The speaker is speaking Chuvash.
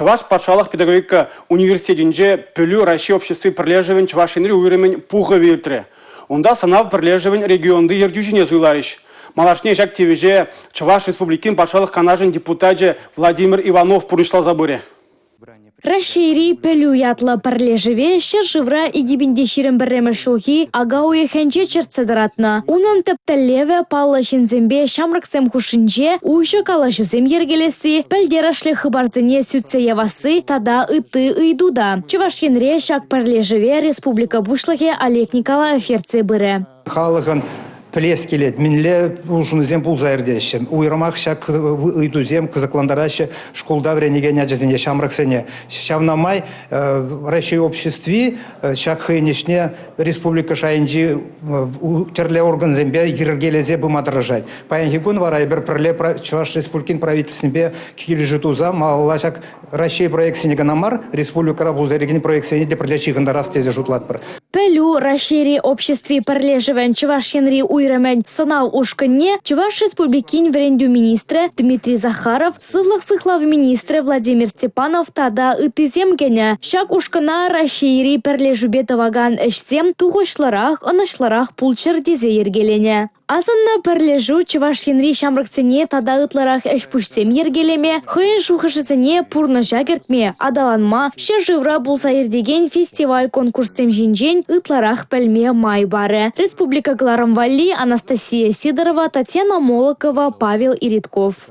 Чӑваш патшалӑх педагогика университетӗнче Пӗлӳ Раҫҫей обществи пӗрлешӗвӗн Чӑваш Енри уйрӑмӗн пухӑвӗ иртрӗ. Унта сӑнав пӗрлешӗвӗн регионти ертӳҫине суйларӗҫ. Малашне ҫак тивӗҫе Чӑваш Республикин Патшалӑх Канашӗн депутачӗ Владимир Иванов пурнӑҫласа пырӗ. Раҫҫейри «Пӗлӳ» ятлӑ пӗрлешӗве ҫӗршывра 2021-мӗш ҫулхи ака уйӑхӗнче чӗртсе тӑратнӑ. Унӑн тӗп тӗллевӗ – паллӑ ҫынсемпе ҫамрӑксем хушшинче уҫӑ калаҫусем йӗркелесси, пӗлтерӗшлӗ хыпарсене сӳтсе явасси тата ытти ыйту та. Чӑваш Енре ҫак пӗрлешӗве республика Пуҫлӑхӗ Олег Николаев ертсе пырӗ. Халӑхӑн пӗлес килет, мӗнле улшӑнусем пулса иртеҫҫӗ. Уйрӑмах ҫак ыйтусем кӑсӑклантараҫҫӗ шкулта вӗренекен ачасене, ҫамрӑксене. Ҫавна май Раҫҫей обществи ҫак хӑйӗн ӗҫне республика шайӗнчи тӗрлӗ органсемпе йӗркелесе пыма тӑрӑшать. Паянхи кун вара эпир пӗрле Чӑваш Республикин правительствипе килӗшӳ туса малалла ҫак Раҫҫей проектсене кӑна мар, республикӑра пулса иртекен проектсене те пӗрле ҫыхӑнтарас тесе шутлатпӑр. Пӗлӳ Раҫҫейри обществи пӗрлешӗвӗн Чӑваш Енри уйрӑмӗн сӑнав ушкӑнне Чӑваш Республикин вӗрентӳ министрӗ Дмитрий Захаров, сывлӑх сыхлав министрӗ Владимир Степанов тата ыттисем кӗнӗ. Ҫак ушкӑна Раҫҫейри пӗрлешӳпе тӑвакан ӗҫсем тухӑҫлӑрах, ӑнӑҫлӑрах пулччӑр тесе йӗркеленӗ. Асӑннӑ пӗрлешӳ Чӑваш Енри ҫамрӑксене тата ытларах ӗҫ-пуҫсем йӗркелеме, хӑйӗн шухӑшӗсене пурнӑҫа кӗртме, аталанма, ҫӗршывра пулса иртекен фестиваль-конкурссем ҫинчен ытларах пӗлме май парӗ. Республика кӑларӑм валли Анастасия Сидорова, Татьяна Молокова, Павел Иритков.